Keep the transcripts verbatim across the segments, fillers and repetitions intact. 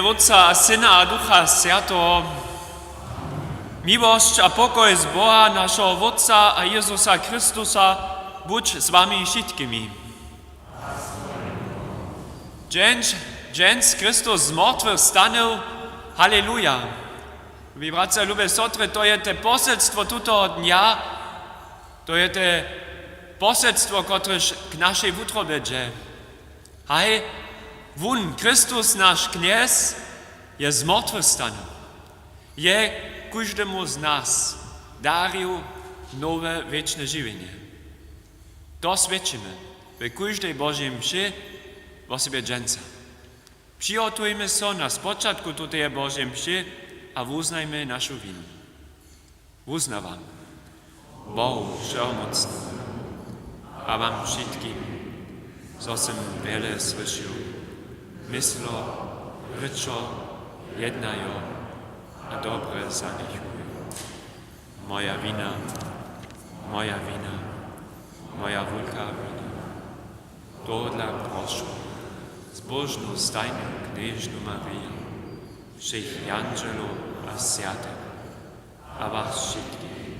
Wótca a Syna a Ducha Swjateho. Miłosć a pokoj z Boha, našeho Wótca a Jezusa Chrystusa, budź z wami wšitkimi. Dźenš, dźenš Chrystus z mortwych stanył. Haleluja. Lubi bratřa, lube sotry, to je te poselstwo tutoho dnja, to je te poselstwo, kotrež k našej wutrobje dźe. Haj, wón, Chrystus, naš Knjez, je z mortwych stanył. Je kóždemu z nas darił nowe wěčne žiwjenje. To swědčimy w kóždej Božej mši wosebje dźensa. Přihotujmy so na spočatku tuteje Božej mši a wuznajmy našu winu. Wuznawam Bohu Wšehomócnemu a wam wšitkim, zo sym wjele zhrěšił, myslo, rěčo, jednajo a dobre zanjechujo. Moja wina, moja wina, moja wulka wina. Tohodla prošu zbóžnu stajnu knježnu Mariju, wšěch jandźelow a swjatych, a was wšitkich,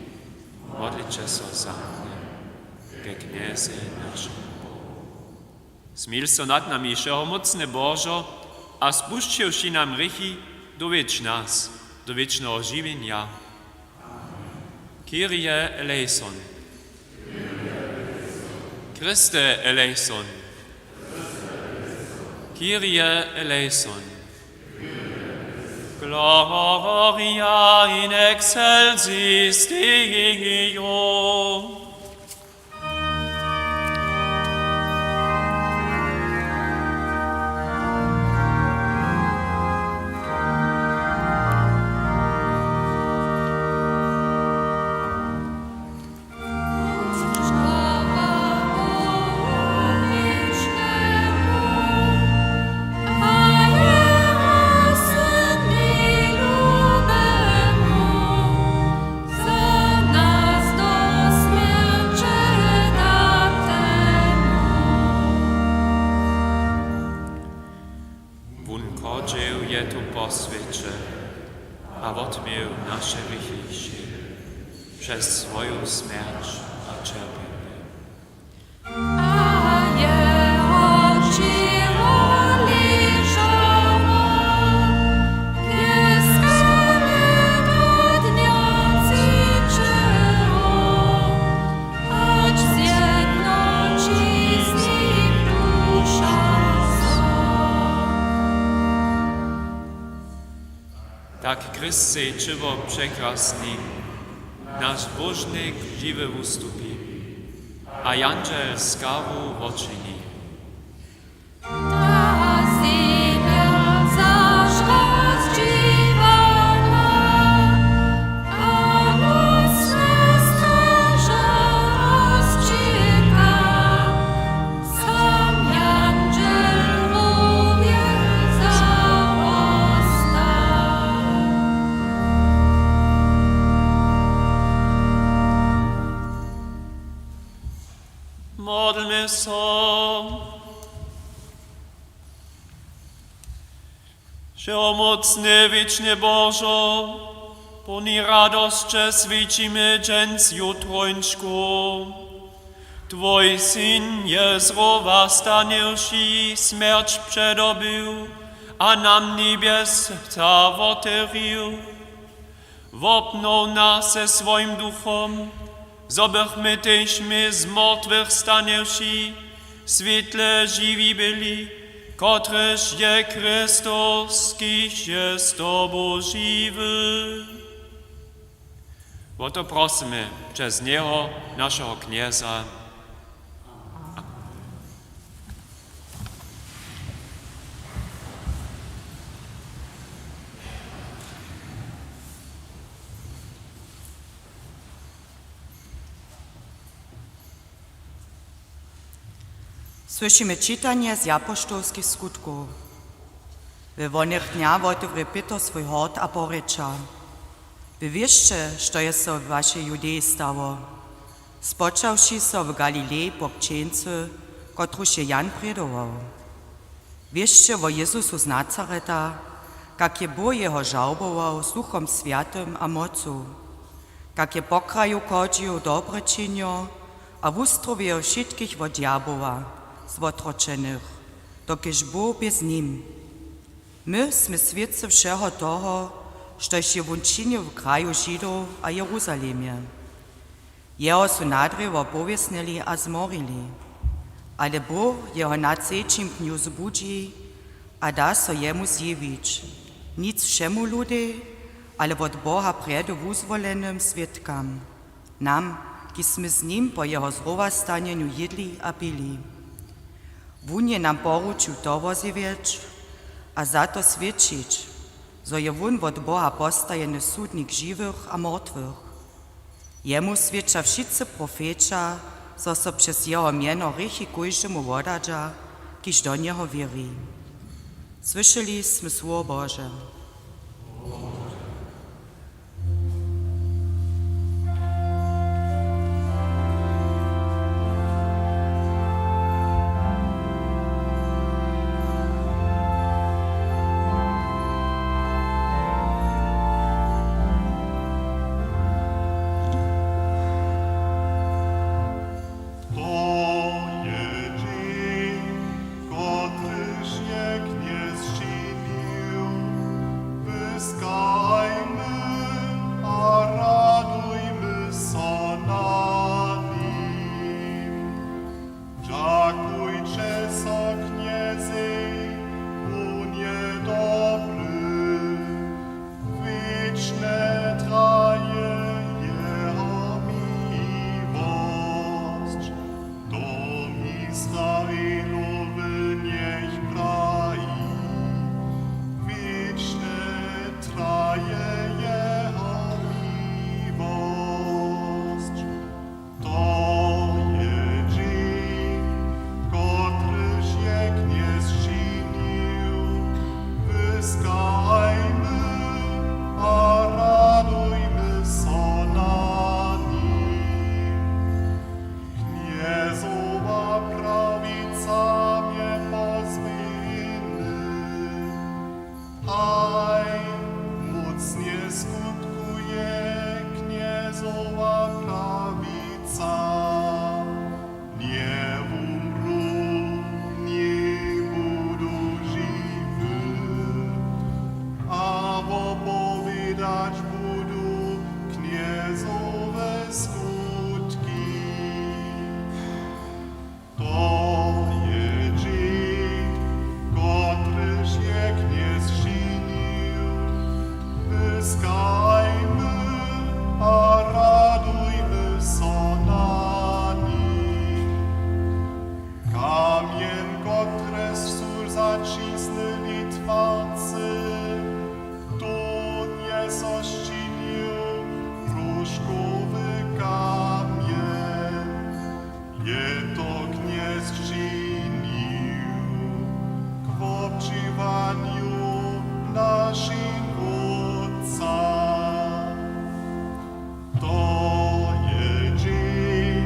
modlitće so za mnje ke Knjezej, našemu Bohu. Smil so nad nami, wšehomócny Božo, a spušćiwši nam hrěchi, dowjedź nas do wěčneho žiwjenja. Kyrie eleison. Christe eleison. Kyrie eleison. Gloria in excelsis Deo. Wón chodźił je tu po swěće a wotměł naše hrěchi wšě přez swoju smjerć a ćerpjenje. Tak Chryscej ćěło překrasni, naš bóžnik žiwy wustupi, a jandźel skawu wočini. Modlmy so. Wšehomócny, wěčny Božo, połni radosće swjećimy dźens jutrońšku. Twój syn je z rowa stanyłši, smjerć předobył a nam njebjeska wotewrił. Wobnow nas ze swojim Duchom, zo bychmy tež my z mortwych stanywši w swětle žiwi byli, kotryž je Chrystus, kiž je z tobu žiwy. Wo to prosymy přez njeho, našeho Knjeza. Słyšimy čitanje z Apoštołskich Skutkow. We wonych dnjach wotewrě Pětr swój hort a porěča: Wy wěsće, što je so w wašej Judeji stało, spočawši so w Galileji po křćeńcy, kotruž je Jan prědował. Wěsće wo Jezusu z Nazareta, Kak je Bóh jeho žałbował z Duchom Swjatym a mocu, kak je pokrajił chodźił dobre činjo a wustrowjeju wšitkich wot djabła zwotročenych, dokelž Bóh bě z nim. My smy swědcy wšeho toho, štož je wón činił w kraju Židow a Jeruzalemje. Jeho su nadrěwo powěsnili a zmorili. Ale Bóh jeho na třećim dnju zbudźi a da so jemu zjewić, nic wšemu ludej, ale wot Boha prjedy wuzwolenym swědkam, nam, kiž smy z nim po jeho zrowastanjenju jědli a pili. Wón je nam poručił to wozjewjeć a za to swědčić, zo je wón wot Boha postajeny sudnik žiwych a mortwych. Jemu swědča wšitcy profeća, zo so přez jeho mjeno hrěchi kóždemu wodadźa, kiž do njeho wěri. Słyšeli smy słowo Bože. To je dźeń, kotryž je Knjez činił, wyskajmy a radujmy so na nim. Dźakujće so Knjezej, wón je dobry, wěčne traje jeho miłosć. Dom Israelowy njech praji, wěčne traje jeho miłosć. To je dźeń, kotryž je Knjez činił, wyskajmy a radujmy so na nim. Knjezowa prawica mje pozběhny. Haj, mócnje skutkuje Knjezowa prawica. Njewumrnu, ni budu žiwy, a wopowědać budu Knjezowe skutki. To je dźeń, kotryž je Knjez činił, wyskajmy a radujmy so na nim. Kamjeń, kotryž su zaćisnyli twórcy, tón je so sčinił róžkowy kamjeń. Je to Knjez činił k wobdźěłanju našim Wótcam. To je dźeń,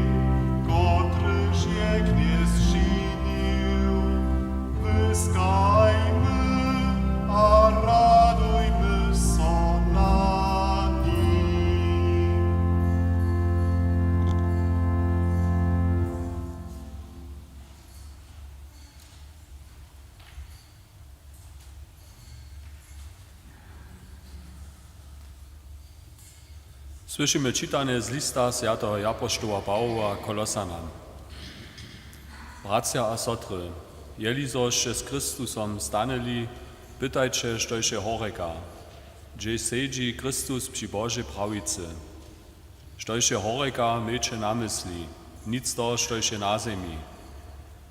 kotryž je Knjez činił, wyskajmy a radujmy so na nim. Słyšimy čitanje z lista swjateho japoštoła Pawoła Kolosanam. Bratřa a sotry, jeli zo sće z Chrystusom stanyli, pytajće, štož je horjeka, hdźež sedźi Chrystus při Božej prawicy. Štož je horjeka, mějće na mysli, nic toho, štož je na zemi.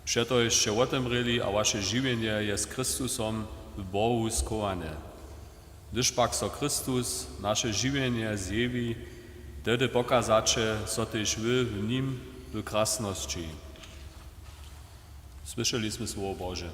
Přetož sće wotymrěli a waše žiwjenje je z Chrystusom w Bohu schowane. Hdyž pak so Chrystus, naše žiwjenje, zjewi, tehdy pokazaće so tež wy w nim w krasnosći. Słyšeli smy słowo Bože.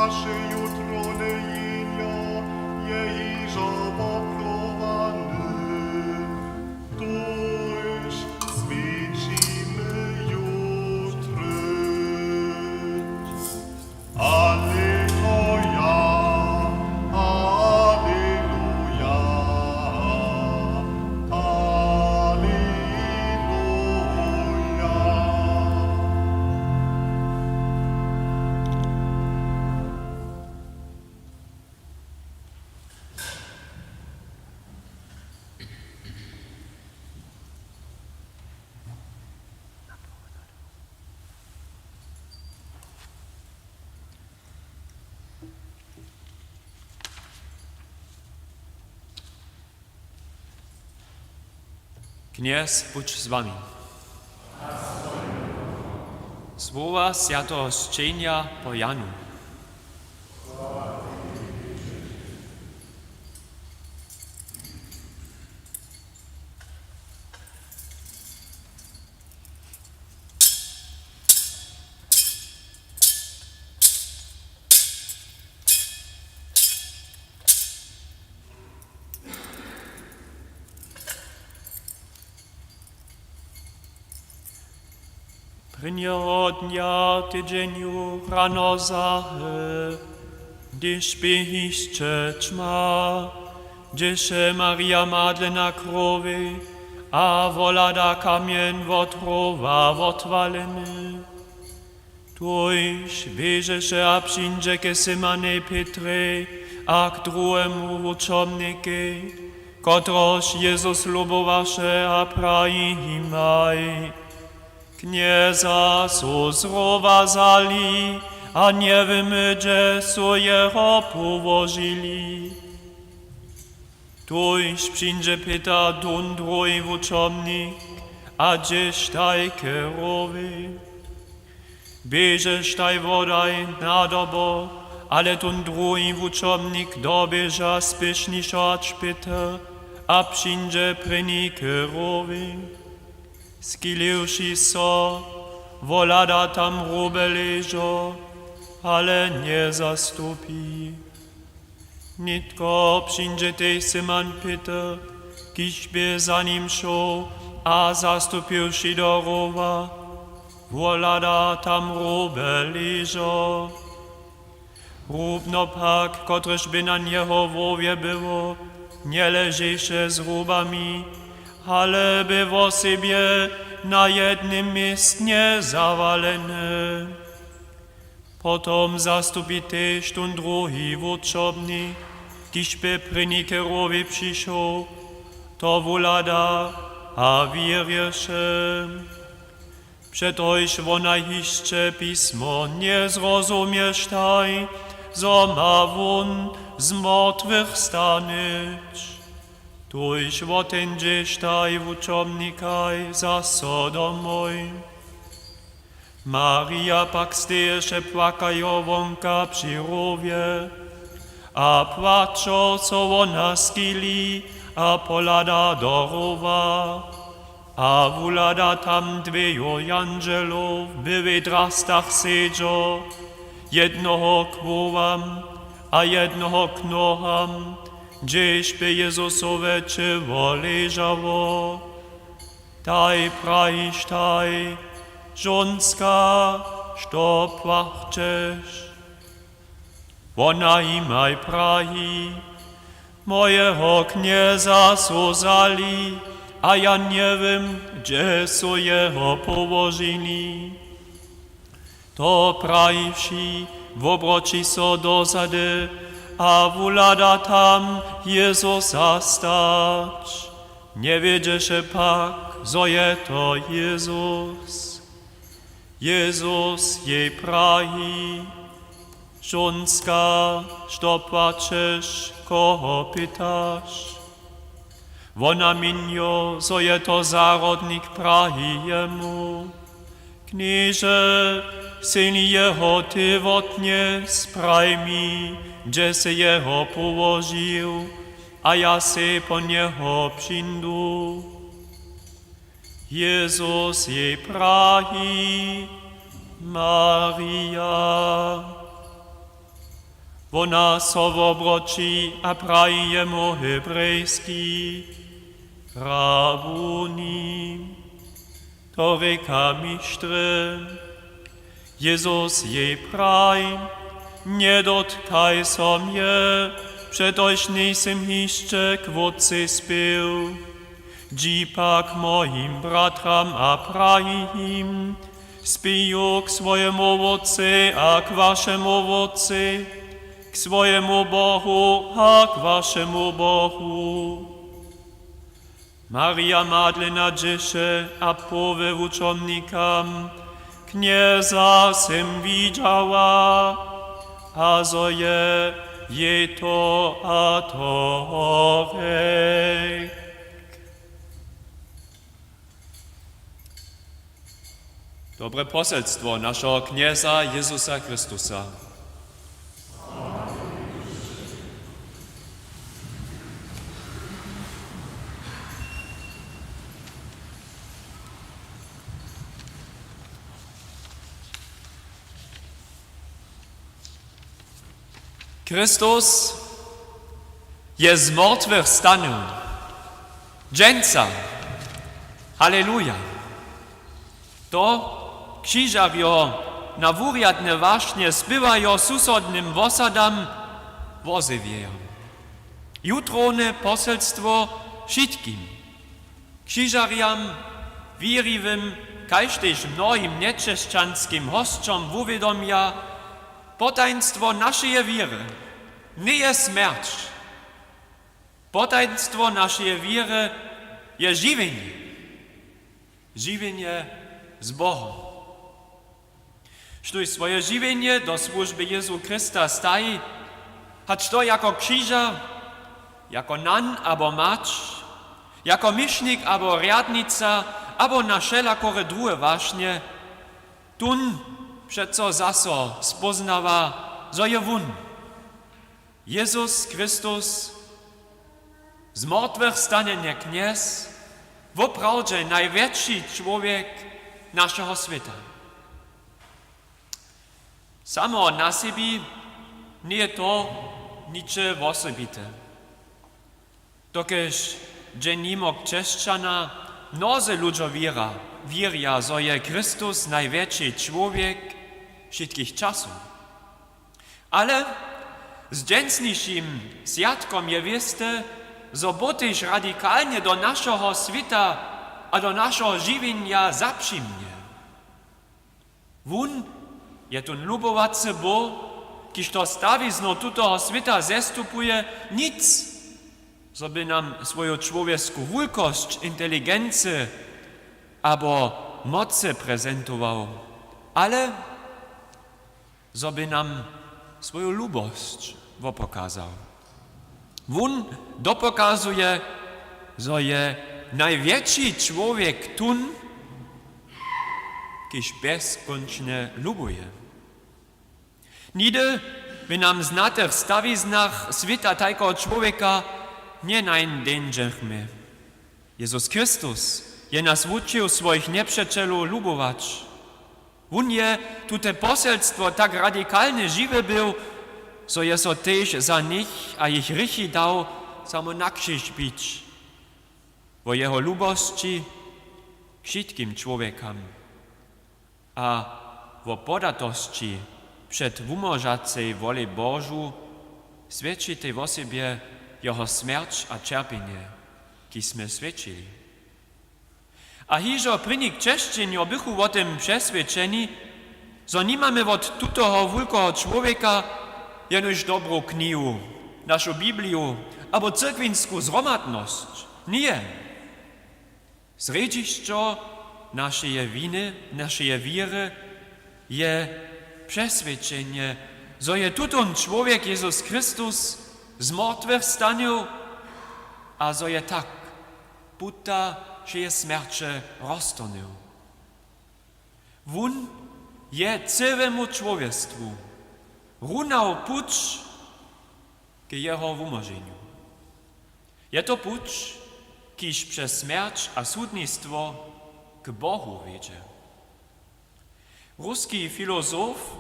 Naše jutrowne jědło je hižo woprowane, tuž zmjeńšimy jutry. Aleluja, aleluja, aleluja. Knjez budź z wami. Słowa swjateho sćenja po Janu. Prěnjeho dnja tydźenju rano zahe, hdyž bě hišće ćma, dźěše Marija Madlena k hrowej a wohlada kamjeń wot hrowa wotwaleny. Tuž běžeše a přińdźe k Simonej Pětrej a k druhemu wučomnikej, kotrehož Jezus lubowaše, a praji jimaj: Knjeza su z hrowa wzali a njewymy, hdźe su jeho połožili. Tuž přińdźe Pětr a tón druhi wučomnik a dźěštaj k hrowej. Běžeštaj wodaj nadobo, ale tón druhi wučomnik doběža spěšnišo hač Pětr a přińdźe prěni k hrowej. Schiliwši so, wohlada tam hroby ležo, ale njezastupi. Nětko přińdźe tež Simon Pětr, kiž bě za nim šoł, a zastupiwši do hrowa, wohlada tam hroby ležo. Rubno pak, kotrež bě na jeho hłowje było, njeležeše z hrobami, ale bě wosebje na jednym městnje zawaleny. Potom zastupi tež tón druhi wučomnik, kiž bě prěni k hrowej přišoł, to wohlada a wěrješe. Přetož wona hišće pismo njezrozumještaj, zo ma wón z mortwych stanyć. Tuž woteńdźeštaj wučomnikaj zaso domoj. Marija pak steješe płakajo wonka při hrowej, a płačo so wona schili a pohlada do hrowa, a wuhlada tam dweju jandźelow w byłej drastach sedźo, jednoho k hłowam a jednoho k noham, hdźež bě Jezusowe ćěło ležało. Daj prajištaj: Žonska, što płačeš? Wona jimaj praji: Mojeho Knjeza su wzali, a ja njewěm, hdźe su jeho połožili. To prajiwši, wobroći so dozady a wuhlada tam Jezusa stać. Njewědźeše pak, zo je to Jezus. Jezus jej praji: Žonska, što płačeš, koho pytaš? Wona měnjo, zo je to zahrodnik, praji jemu: Knježe, sej mi jeho tyłotnje, praj mi, hdźe sy jeho połožił, a ja sej po njeho přińdu. Jezus jej praji: Marija. Wona so wobroći a praji jemu w Hebrejskej: Rabuni, to rěka mištrje. Jezus jej praji: Njedotkaj so mje, přetož njejsym hišće k Wótcej spěł. Dźi pak mojim bratram a praji jim: Spěju k swojemu Wótcej a k wašemu Wótcej, k swojemu Bohu a k wašemu Bohu. Marija Madlena dźěše a powy wučomnikam: Knjeza sym widźała, a zo je jej to a to rjek. Dobre poselstwo našeho Knjeza Jezusa Chrystusa. Chrystus je z mortwych stanył. Dźensa. Haleluja. To křižarjo na wurjadne wašnje spěwajo susodnym wosadam, wozjewjejo. Jutrowne poselstwo wšitkim křižarjam, wěriwym, kaž tež mnohim njekřesćanskim hosćom wuwědomja: Potajnstwo našeje wěry njeje smjerć. Potajnstwo našeje wěry je žiwjenje. Žiwjenje z Bohom. Štóž swoje žiwjenje do słužby Jezu Chrysta staji, hač to jako křižar, jako nan abo mać, jako měšnik abo rjadnica, abo na wšelakore druhe wašnje, tón přeco zaso spóznawa, zo je wón, Jezus Chrystus, z mortwych stanjeny Knjez, woprawdźe najwjetši čłowjek našeho swěta. Samo na sebi njeje to ničo wosebite. Dokelž dźe nimo křesćana mnozy ludźo wěra, wěrja, zo je Chrystus najwjetši čłowjek wšitkich časow. Ale z dźensnišim swjatkom je wěste, zo Bóh tež radikalnje do našeho swěta a do našeho žiwjenja zapřimnje. Wón je tón lubowacy Bóh, kiž do stawiznow tutoho swěta zestupuje, nic, zo by nam swoju čłowjesku wulkosć, inteligency abo mocy prezentował, ale zo by nam swoju lubosć wopokazał. Wón dopokazuje, zo je najwjetši čłowjek tón, kiž bjezkónčnje lubuje. Nihdy by nam w znatych stawiznach swěta tajkeho čłowjeka njenańdźemy. Jezus Chrystus je nas wučił swojich njepřećelow lubować. Wón je tute poselstwo tak radikalnje žiwy był, zo je so tež za nich a jich hrěchi dał samo na křiž bić. Wo jeho lubosći k wšitkim čłowjekam a wo podatosći před wumóžacej wolej Božu swědči tej wosebje jeho smjerć a ćerpjenje, kiž smy swědčili. A hižo prěni křesćenjo bychu wo tym přeswědčeni, zo nimamy wot tutoho wulkeho čłowjeka jenož dobru knihu, našu Bibliju abo cyrkwinsku zhromadnosć. Ně. Srjedźišćo našeje winy, našeje wěry je přeswědčenje, zo je tutón čłowjek Jezus Chrystus z mortwych stanył a zo je tak puta wšeje smjerće roztorhnył. Wón je cyłemu čłowjestwu runał puć k jeho wumóženju. Je to puć, kiž přez smjerć a sudnistwo k Bohu wjedźe. Ruski filozof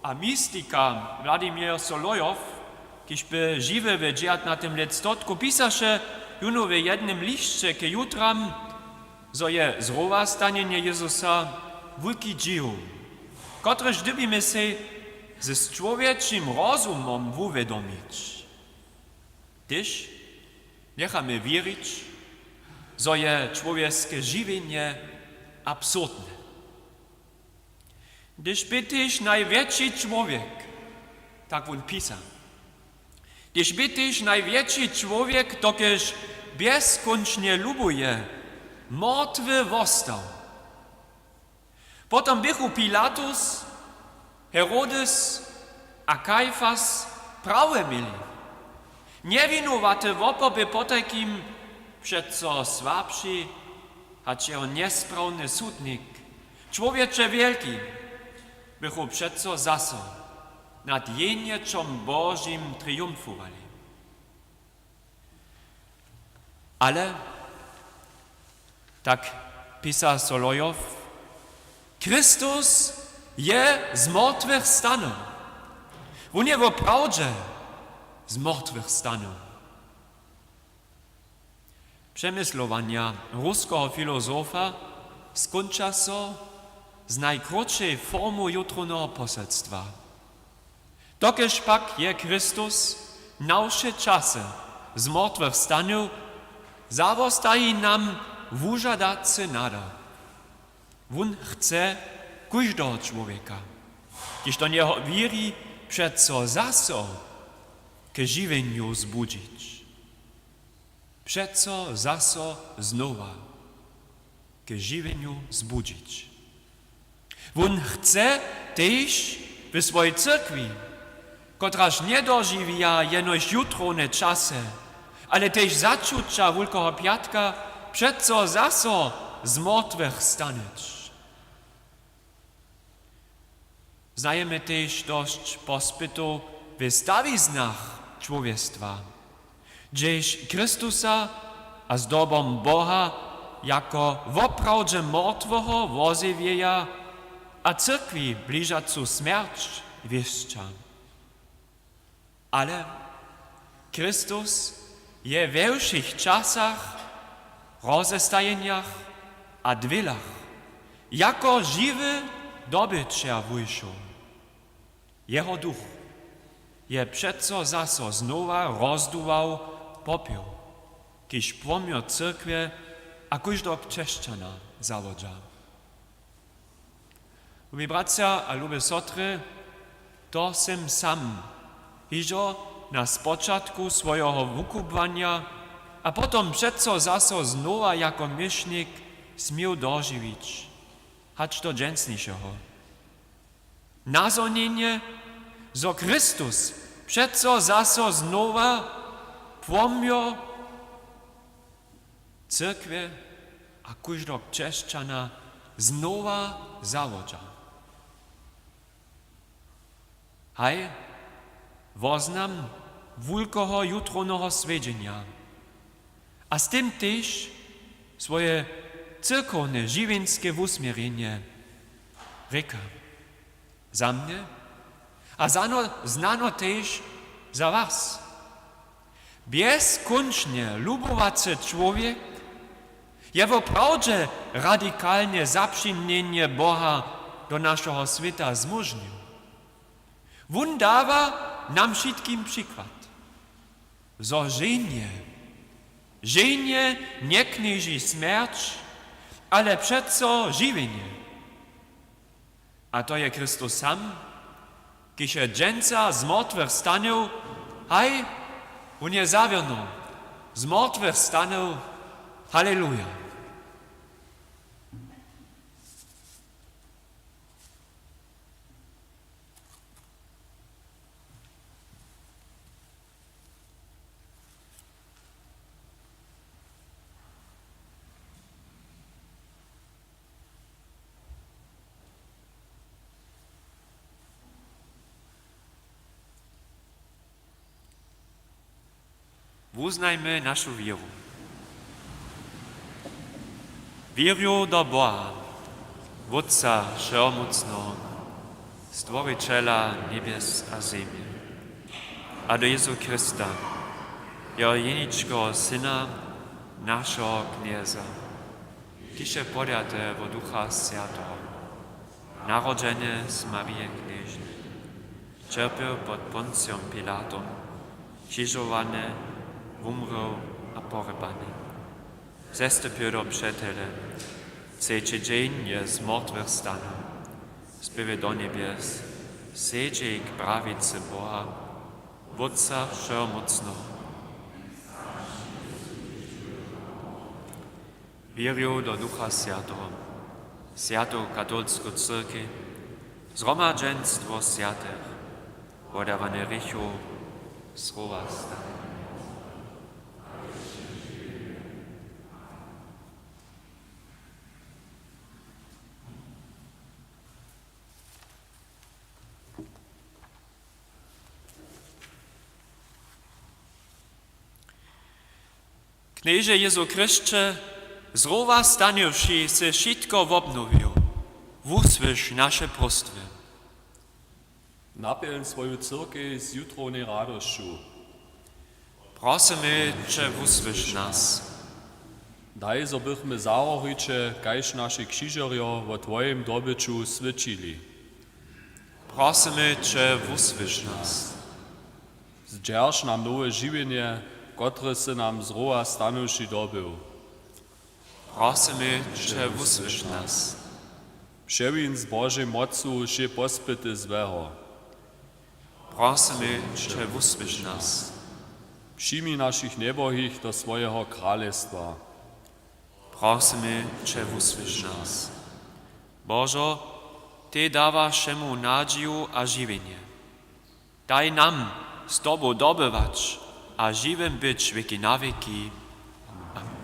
a mistika Wladimir Solojow Kiž by žiwy w dźewjatnatym lětstotku pisaše jónu w jednym lisće k jutram, zo je zrowastanjenje Jezusa wulki dźěł, kotryž dyrbimy sej z čłowječim rozumom wuwědomić. Hdyž njechamy wěrić, zo je čłowjeske žiwjenje absurdne. Hdyž by tež najwjetši čłowjek, tak wón pisa, hdyž by tež najwjetši čłowjek, dokelž bjezkónčnje lubuje, mortwy wostał, potom běchu Pilatus, Herodes a Kaifas prawje měli. Njewinowaty wopor by potajkim přeco słabši hač jeho njesprawnje sudnik, čłowječe wjelki, bychu přeco zaso nad jeničom Božim triumfowali. Ale, tak pisa Solojow, Chrystus je z mortwych stanył. Wón je woprawdźe z mortwych stanył. Přemyslowanja ruskeho filozofa skónča so z najkrótšej formu jutrowneho poselstwa. Dokelž pak je Chrystus na wše časy z mortwych stanył, zawostaji nam wužadacy nadawk. Wón chce kóždeho čłowjeka, kiž do njeho wěri, přeco zaso k žiwjenju zbudźić. Přeco zaso znowa k žiwjenju zbudźić. Wón chce tež w swojej cyrkwi, kotraž njedožiwja jenož jutrowne časy, ale tež začuća Wulkeho pjatka, přeco zaso z mortwych stanyć. Znajemy tež dosć pospytow w stawiznach čłowjestwa, hdźež Chrystusa a zdobom Boha jako woprawdźe mortweho wozjewjeja a cyrkwi bližacu smjerć wěsća. Ale Chrystus je we wšěch časach, rozestajenjach a dwělach jako žiwy dobyćer wušoł. Jeho duch je přeco zaso znowa rozduwał popjel, kiž płomjo cyrkwje a kóždeho křesćana zawodźa. Lubi bratřa a lube sotry, to sym sam hižo na spočatku swojeho wukubłanja a potom přeco zaso znowa jako měšnik směł dožiwić, hač do dźensnišeho. Nazhonjenje, zo Chrystus přeco zaso znowa płomjo cyrkwje a kóždeho křesćana znowa zawodźa. Haj, woznam wulkeho jutrowneho swjedźenja a z tym tež swoje cyrkowne žiwjenske wusměrjenje rěka. Za mnje a zano, znano tež za was. Bjezkónčnje lubowacy čłowjek je woprawdźe radikalne zapřiměnjenje Boha do našeho swěta zmóžnił. Wón dawa nam wšitkim přikład, zo ženje, ženje njekněži smjerć, ale přeco žiwjenje. A to je Chrystus sam, kiž je dźensa z mortwych stanył, haj, wón je zawěrno z mortwych stanył. Haleluja. Wuznajmy našu wěru. Wěrju do Boha, Wótca Wšehomócneho, Stworićela njebjes a zemje. A do Jezu Chrysta, jeho jeničkeho Syna, našeho Knjeza, kiž je podjate wot Ducha Swjateho, narodźene z Marije Knježny, ćerpjeł pod Poncijom Pilatom, křižowany, wumrěł a porybany. Zestypjeł do přetele, třeći dźeń je z mortwych stanył, spěwje do njebjes, sedźi k prawicy Boha, Wótca Wšehomócneho. Wěrju do Ducha Swjateho, swjatu katolsku cyrkej, zhromadźenstwo swjatych, wodawanje hrěchow, srowa stany. Knježe Jezu Chrysće, z rowa stanywši sy wšitko wobnowił, wusłyš naše próstwy. Napjelń swoju cyrkej z jutrownej radosću. Prosymy će, wusłyš nas. Daj, zo bychmy zahoritše, kaž naši křižerjo, wo twojim dobyću swědčili. Prosymy će, wusłyš nas. Zdźerž nam nowe žiwjenje, kotrež sy nam z rowa stanywši dobył. Prosymy će, wusłyš nas. Přewiń z Božej mocu wšě pospyty złeho. Prosymy će, wusłyš nas. Přijmi našich njebohich do swojeho kralestwa. Prosymy će, wusłyš nas. Božo, ty dawaš wšemu nadźiju a žiwjenje. Daj nam z tobu dobywać a žiwym być wěki na wěki. Amen.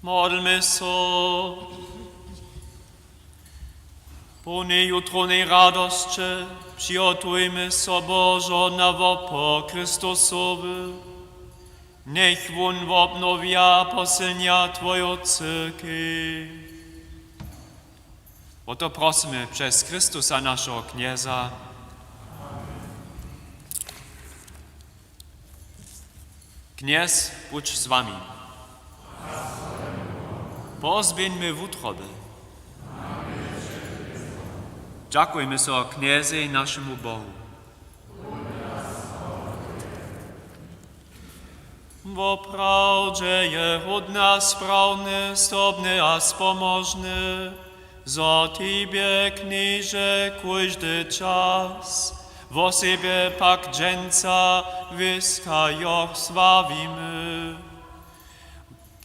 Modlmy so. Połni jutrownej radosće přihotujmy so, Božo, na wopor Chrystusowy. Njech wón wobnowja a posylnja twoju cyrkej. Wo to prosymy přez Chrystusa, našeho Knjeza. Knjez budź z wami. Pozběhńmy wutroby. Dźakujmy so Knjezej, našemu Bohu. Woprawdźe je hódny a sprawny, zdobny a spomožny, zo tebje, Knježe, kóždy čas, wosebje pak dźensa, wěskajoch sławimy.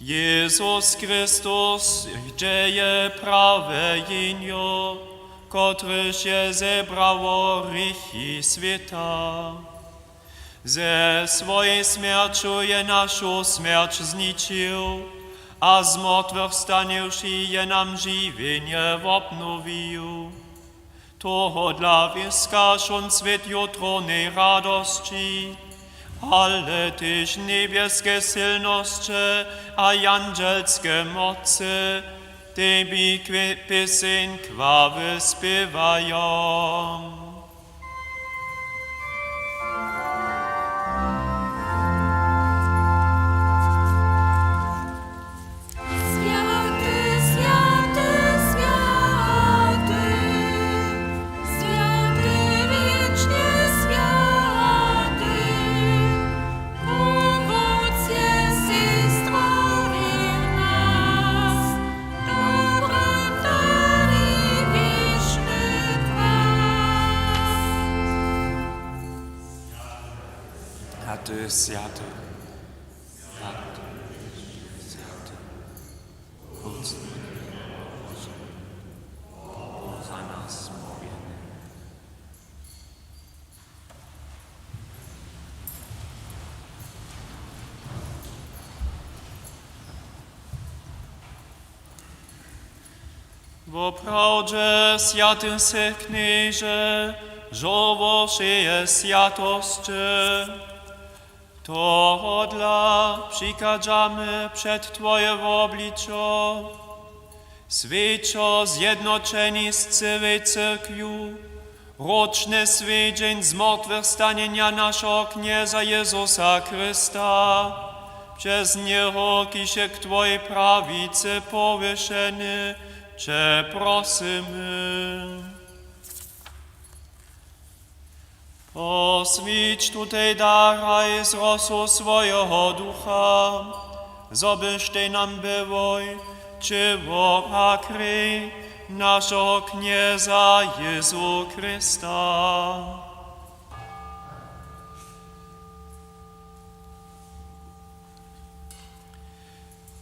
Jezus Chrystus, hdźe je prawe jěnjo, kotrež je zebrało hrěchi swěta. Ze swojej smjerću je našu smjerć zničił a z mortwych staniwši je nam žiwjenje wobnowił. Tohodla wěskaš wón swět jutrownej radosći, ale tež njebjeske sylnosće a jandźelske mocy tebi kwě-, pěseń chwały spěwajo. Swjaty, swjaty, swjaty, swjaty, wěčny swjaty, pomódź sej zdrowi nas, dobry, dobry, wěčny Twar. Swjaty, swjaty, swjaty, swjaty. Za nas mówimy. Woprawdźe swjaty sy, Knježe, žórło wšeje swjatosće. Tohodla přichadźamy před Twoje wobličo, swjećo zjednoćeni z cyłej cyrkwju, ročny swjedźeń zmortwychstanjenja našeho Knjeza Jezusa Chrysta, přez njeho, kiž je k Twojej prawicy powěšeny, Će prosymy. Poswjeć tutej daraj z rosu swojeho Ducha, zo byštej nam byłoj ćěło a krej našeho Knjeza Jezu Chrysta.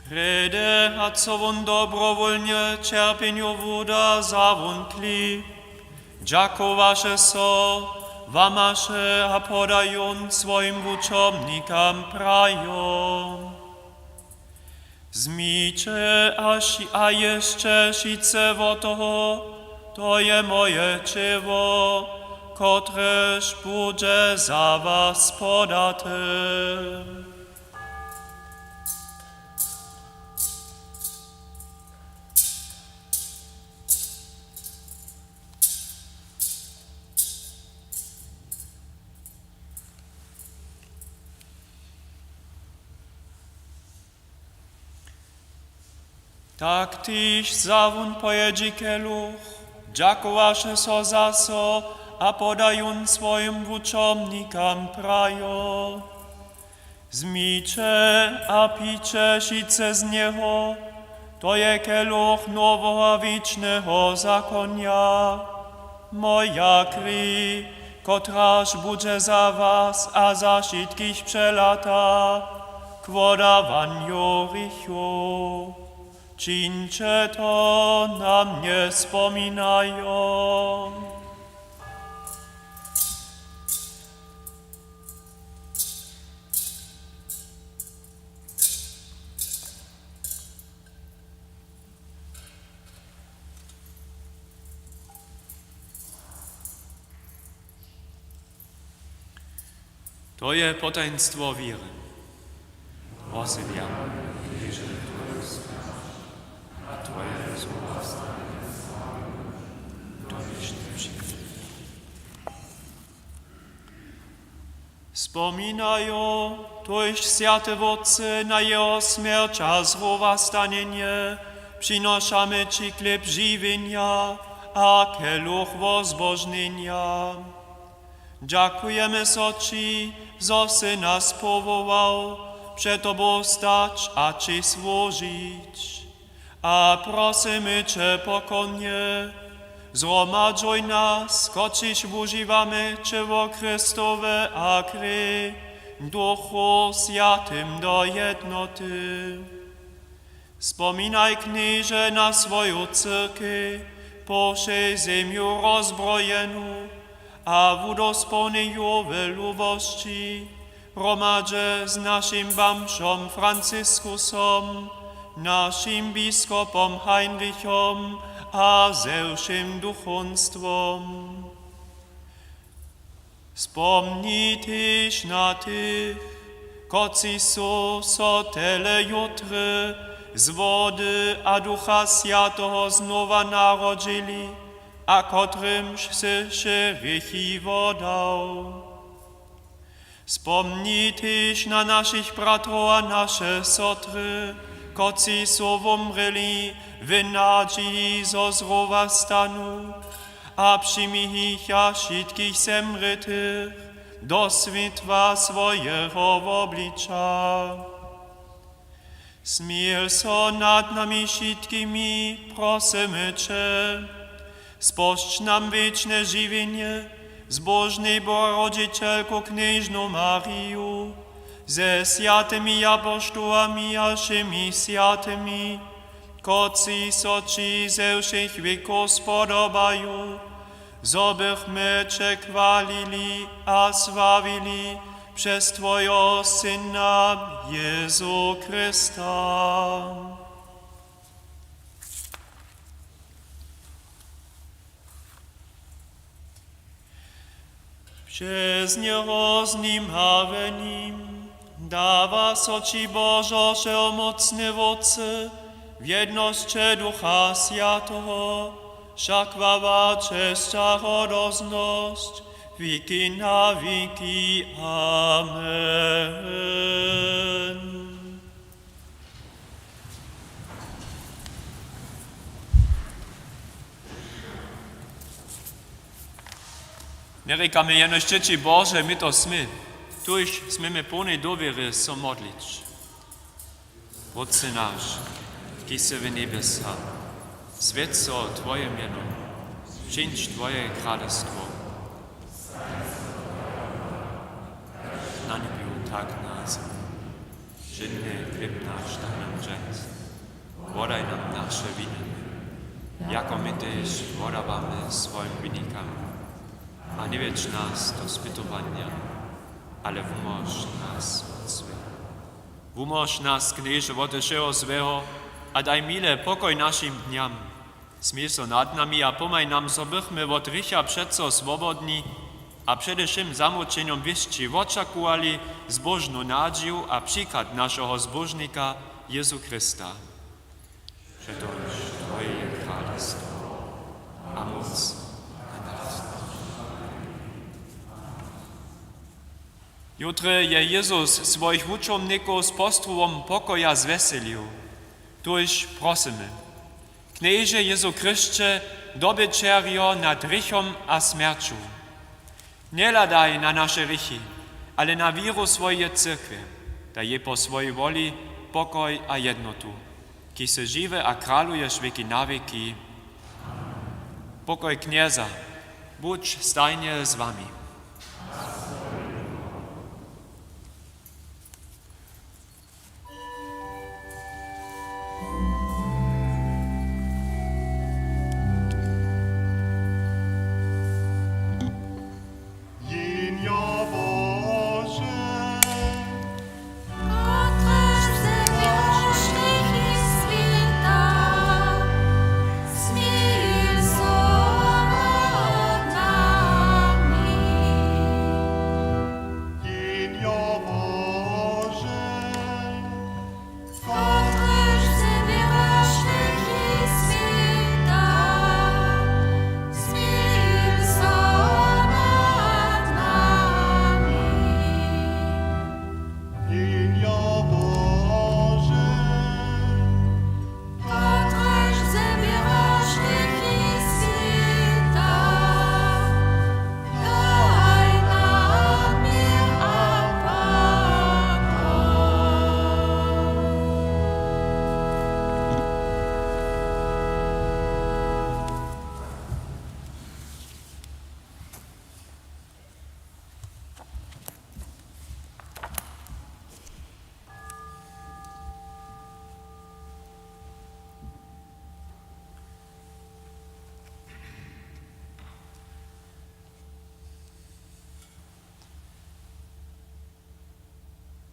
Prjedy, hač so wón dobrowólnje ćerpjenju wuda, wza wón chlěb, dźakowaše so, łamaše a poda jón swojim wučomnikam, prajo: Wzmiće a ši-, a jěsće wšitcy wot toho, to je moje ćěło, kotrež budźe za was podate. Tak tež wza wón po jědźi keluch, dźakowaše so zaso a poda jón swojim wučomnikam, prajo: Wzmiće a pijće wšitcy z njeho, to je keluch noweho a wěčneho zakonja, moja krej, kotraž budźe za was a za wšitkich přelata k wodawanju hrěchow. Čińće to na mnje spominajo. To je potajnstwo wěry. Prosy wěrny, a twoje słowa stanje do wěčnej přińdźe. Spominajo, tož swjaty wótcy na jeho smjerć a zrowastanjenje přinošamy ći chlěb žiwjenja a keluch wozbožnjenja. Dźakujemy so ći, zo sy nas powołał, před tobu stać a ći słužić. A prosymy će pokornje, zhromadźuj nas, kotřiž wužiwamy ćěło Chrystowe a krej, w Duchu Swjatym do jednoty. Spominaj, Knježe, na swoju cyrkej po wšej zemju rozbrojenu a wudospołnij ju w luwosći, hromadźe z našim bamžom Franciskusom, našim biskopom Heinrichom a ze wšěm duchowstwom. Spomni tež na tych, kotřiž su so tele jutry z wody a Ducha Swjateho znowa narodźili a kotrymž sy wše hrěchi wodał. Spomni tež na našich bratrow a naše sotry, kotřiž su wumrěli w nadźiji, zo zrowa stanu, a přijmi jich a wšitkich zemrětych do swětła swojeho wobliča. Smil so nad nami wšitkimi, prosymy će. Spožč nam wěčne žiwjenje, zbóžnej Bohorodźićelku knježnu Mariju, ze swjatymi apoštołami a wšěmi swjatymi, kotřiž so ći ze wšěch wěkow spodobaju, zo bychmy će chwalili a sławili přez twojeho Syna Jezu Chrysta. Přez njeho, z nim a w nim dawa so ći, Božo, wšehomócny Wótče, w jednosće Ducha Swjateho, wša chwała, česć a hodoznosć, wěki na wěki. Amen. Njerěkamy jenož dźěći Bože, my to smy. Tuž směmy połnej dowěry so modlić. Wótče naš, kiž sy w njebjesach, swjeć so twoje mjeno, přińdź twoje kralestwo. Na njebju, tak na zemi. Dźenje chlěb naš daj nam dźens. Wodaj nam naše winy, jako my tež wodawamy swojim winikam. A njewjedź nas do spytowanja, ale wumóž nas wot złeho. Wumóž nas, Knježe, wote wšeho złeho a daj mile pokoj našim dnjam. Smil so nad nami a pomhaj nam, zo bychmy wot hrěcha přeco swobodni a přede wšěm zamućenjom wěsći wočakowali zbóžnu nadźiju a přichad našeho Zbóžnika Jězu Chrysta. Přetož twoje je kralestwo a móc a moc. Jutry je Jězus swojich wučomnikow z postrowom pokoja zwjeselił. Tuž prosymy. Knježe Jězu Chrysće, dobyćerjo nad hrěchom a smjerću, njehladaj na naše hrěchi, ale na wěru swojeje cyrkwje, daj jej po swojej woli pokoj a jednotu, kiž sy žiwy a kraluješ wěki na wěki. Pokoj Knjeza budź stajnje z wami.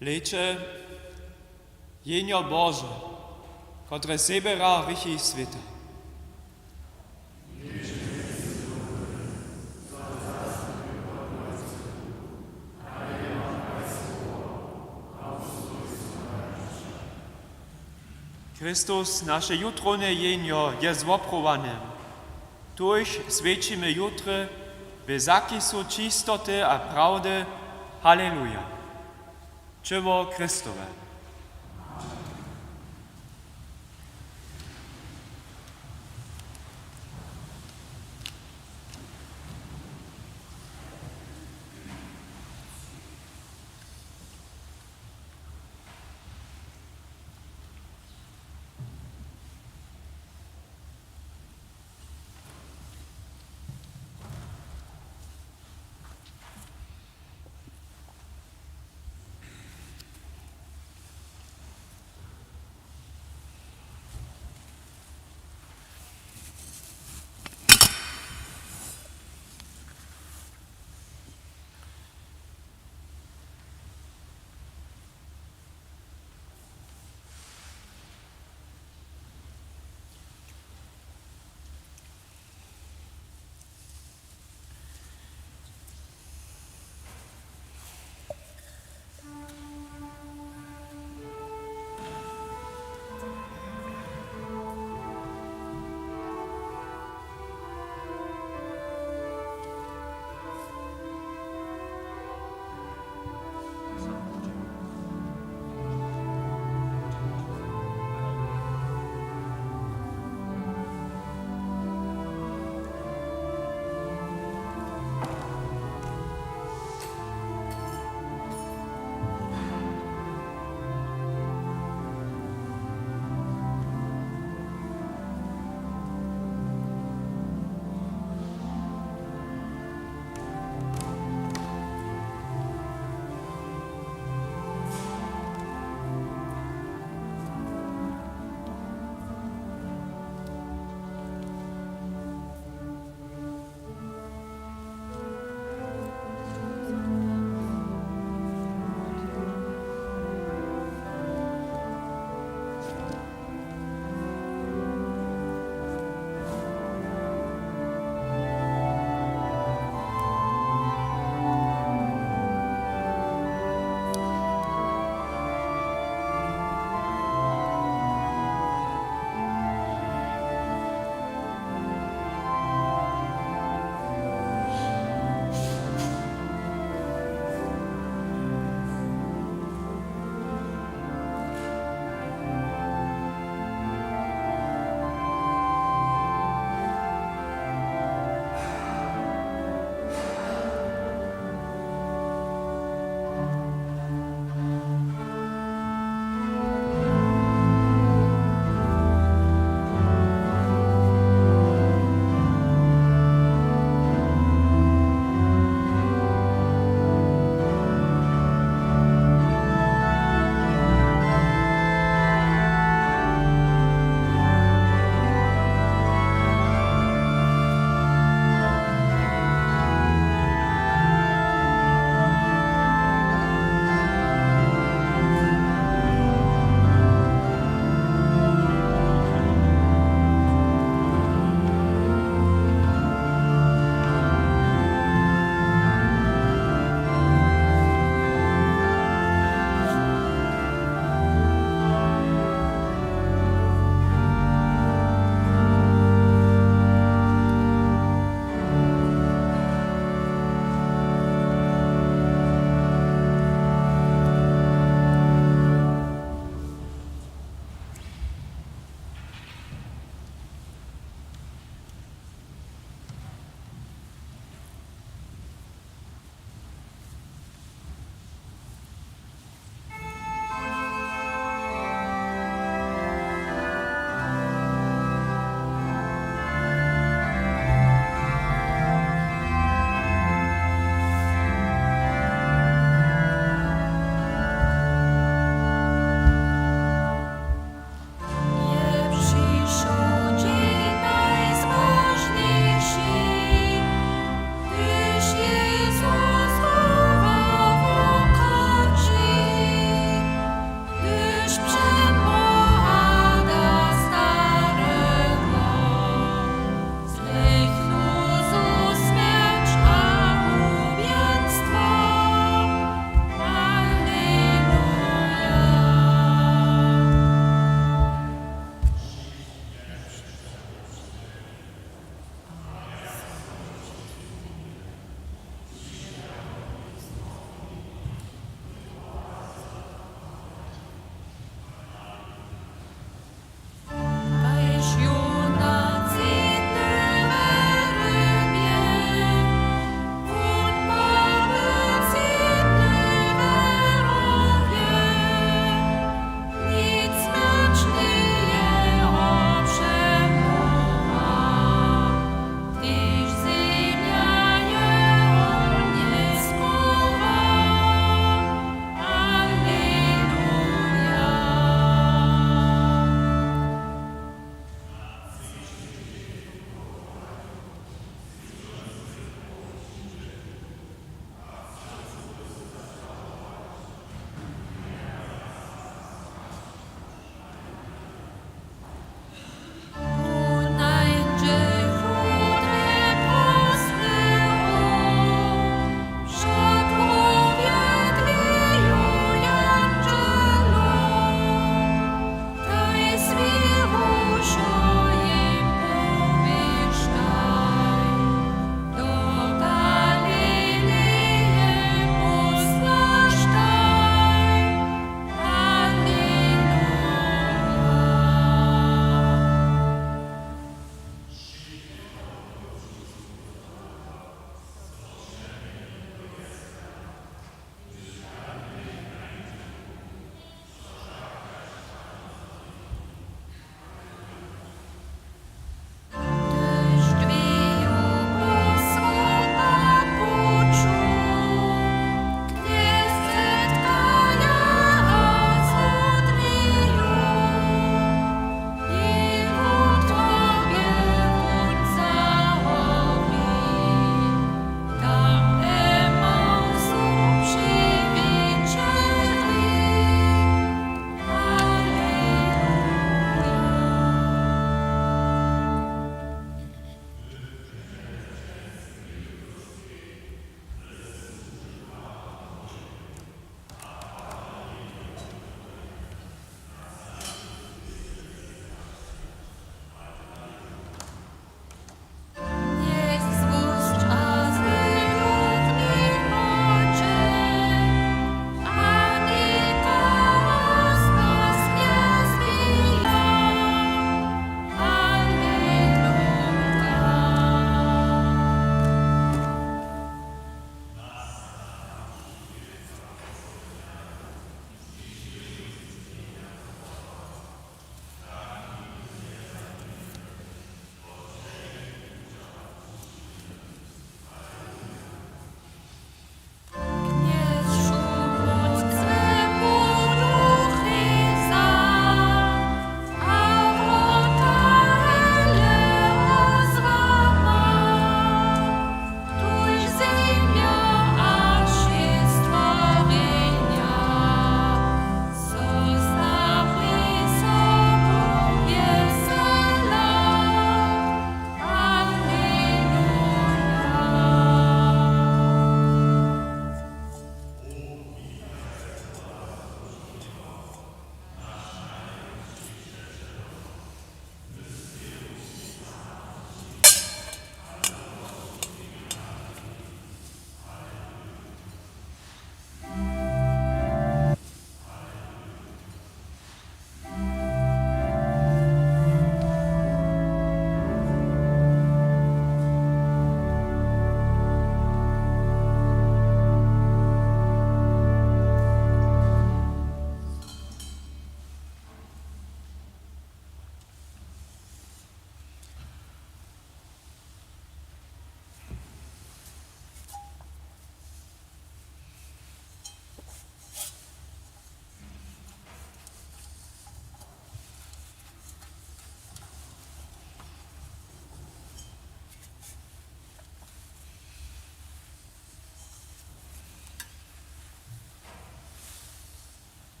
Hlejće, Jehnjo Bože, kotrež zběra hrěchi swěta. Chrystus, naše jutrowne Jehnjo, je zwoprowany. Tuž swjećimy jutry w zakisu čistoty a prawdy. Haleluja. Ćěło Chrystowe.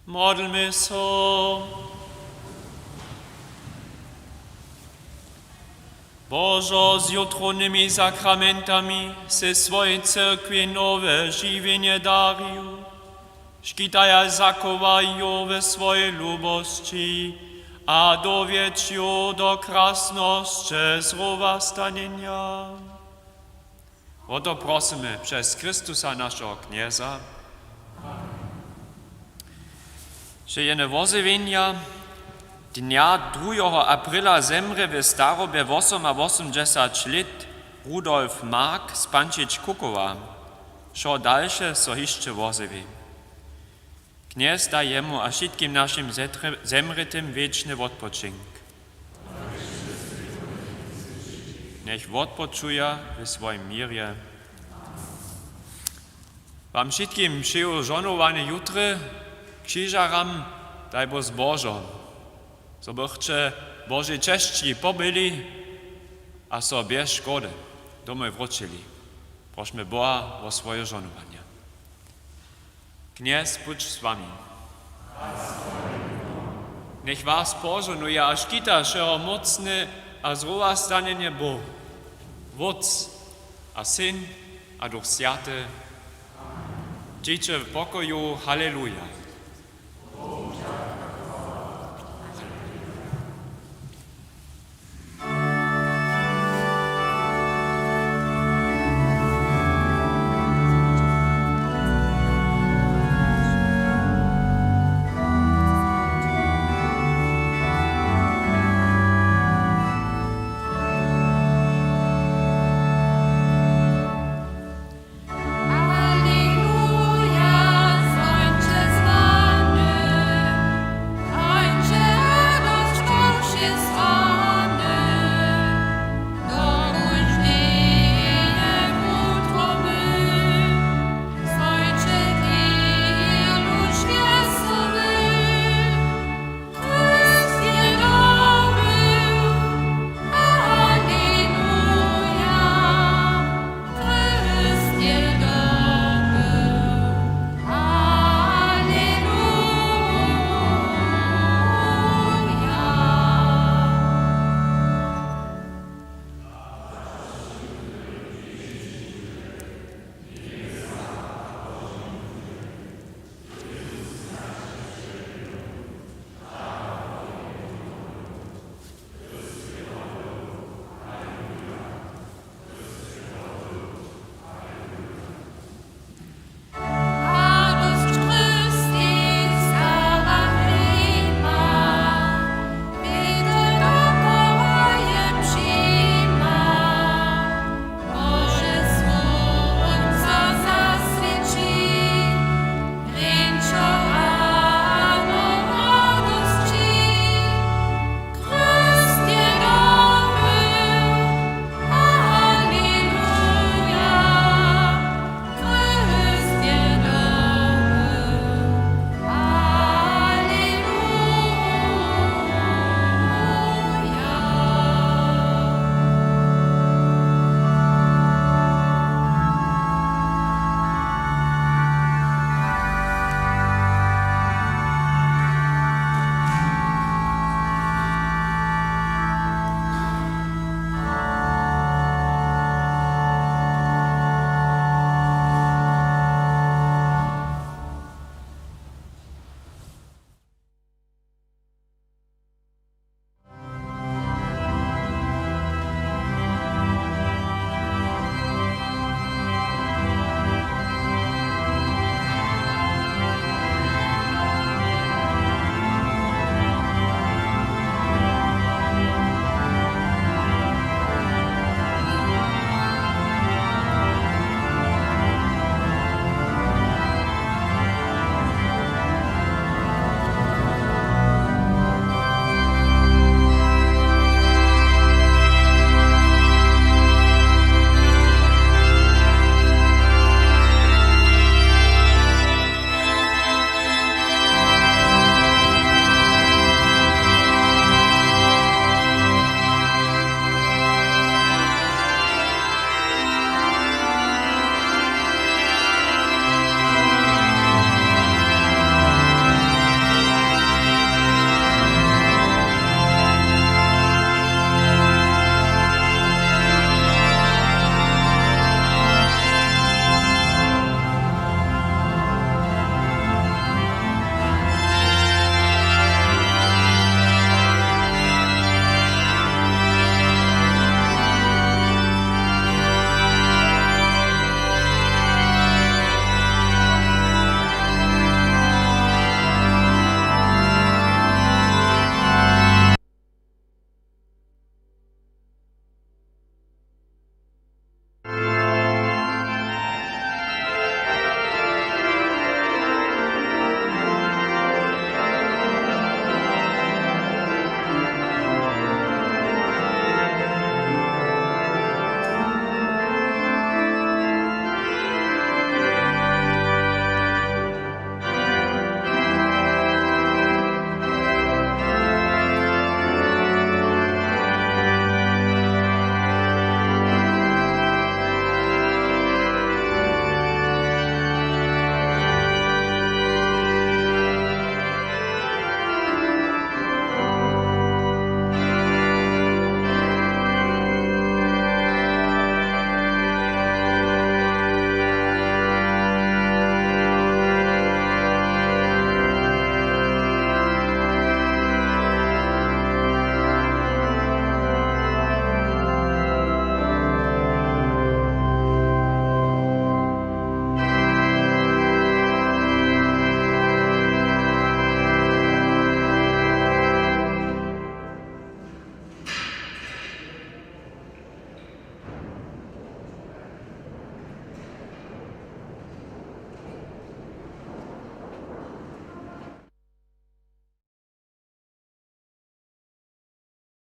Modlmy so. Božo, z jutrownymi sakramentami sy swojej cyrkwi nowe žiwjenje darił. Škitaj a zachowaj ju we swojej lubosći a dowjedź ju do krasnosće zrowastanjenja. Wo to prosymy přez Chrystusa, našeho Knjeza. Přejedne wozjewjenja. Dnja druheho aprila zemrě w starobje wosomawosomdźesać lět Rudolf Mark z Pančić-Kukowa. Wšo dalše so hišće wozjewi. Knjez daj jemu a wšitkim našim zetre-, zemrětym wěčny wotpočink. Njech wotpočuja w swojim měrje. Wam wšitkim přeju žohnowany jutry, křižaram daj Bóh zbožo, zo bychće Božej česći pobyli a so bjez škody domoj wróćili. Prošmy Boha wo swoje žohnowanje. Knjez budź z wami. Njech was požohnuje a škita wšehomócny a zrowastanjeny Bóh, Wótc a Syn a Duch Swjaty. Dźiće w pokoju. Haleluja.